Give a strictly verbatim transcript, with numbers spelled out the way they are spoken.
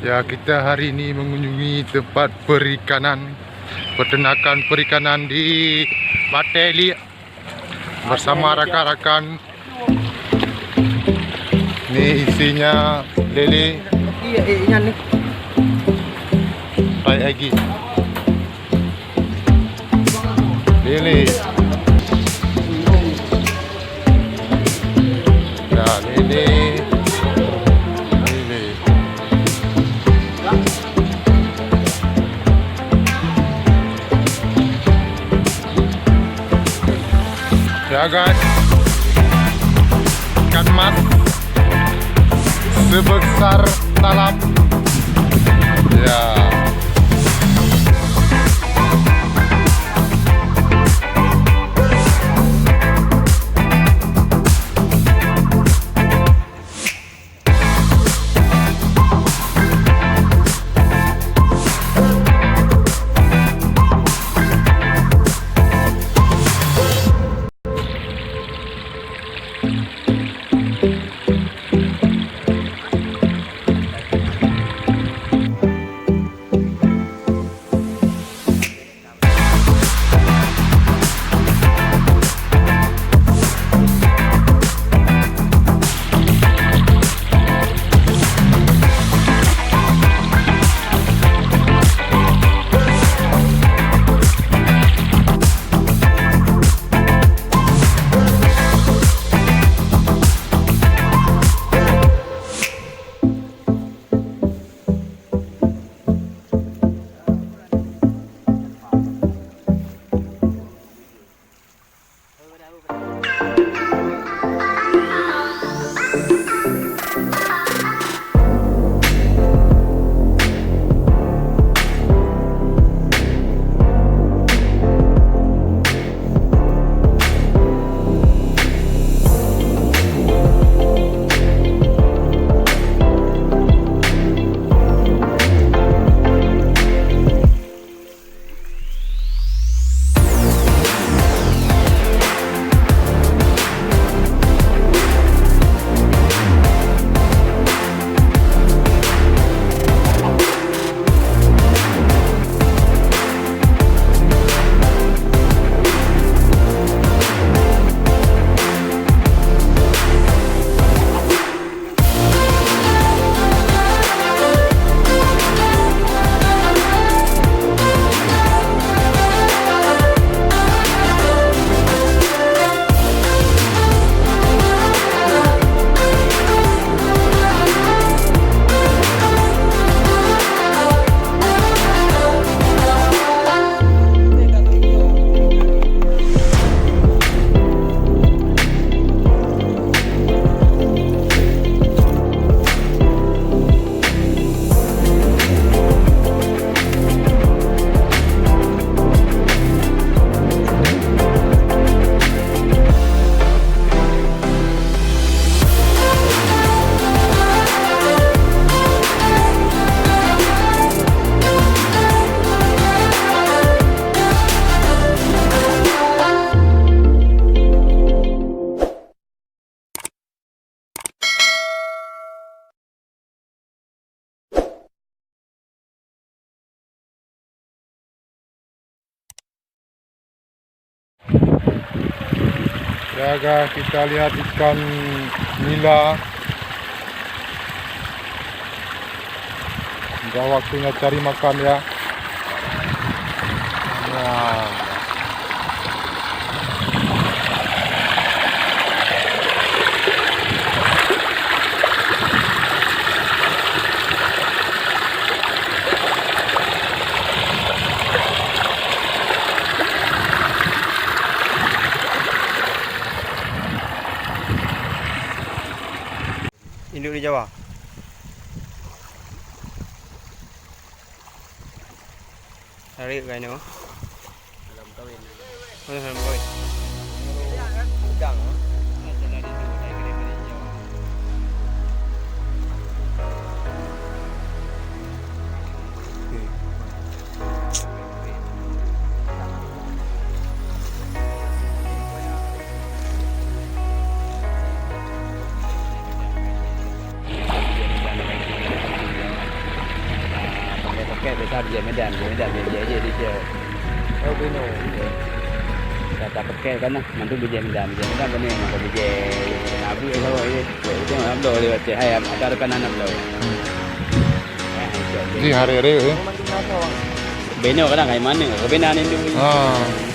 Ya, kita hari ini mengunjungi tempat perikanan, peternakan perikanan di Batée Liek bersama rakan-rakan. Ni isinya lele. Iya, iya, iya, ni. Tai aigi. Lele. Ya, lele. Lele. Ya, guys. Ikan mas sebesar talam. Ya. Ya, guys, kita lihat ikan nila. Udah waktunya cari makan, ya. Nah. Induk di Jawa. Tarik kain tu. Dalam kahwin. Oh, dalam kahwin. Pegang, ah. Okey. Biasa bijèh Medan, bijèh Medan, bijèh, bijèh di Aceh. Oh, binoe. Iya. Ka, ka pakai kan lah, mandum bijèh Medan, bijèh Medan beuna mako bijèh, na beuet saboh, iya. Bijèh Medan bloe lewat Aceh, hai, ada reukanan bloe. Hmm. Eh, bijèh. Jih hari-hari, eh? Binoe kadang hai mana, ke Medan ni dulu. Ah.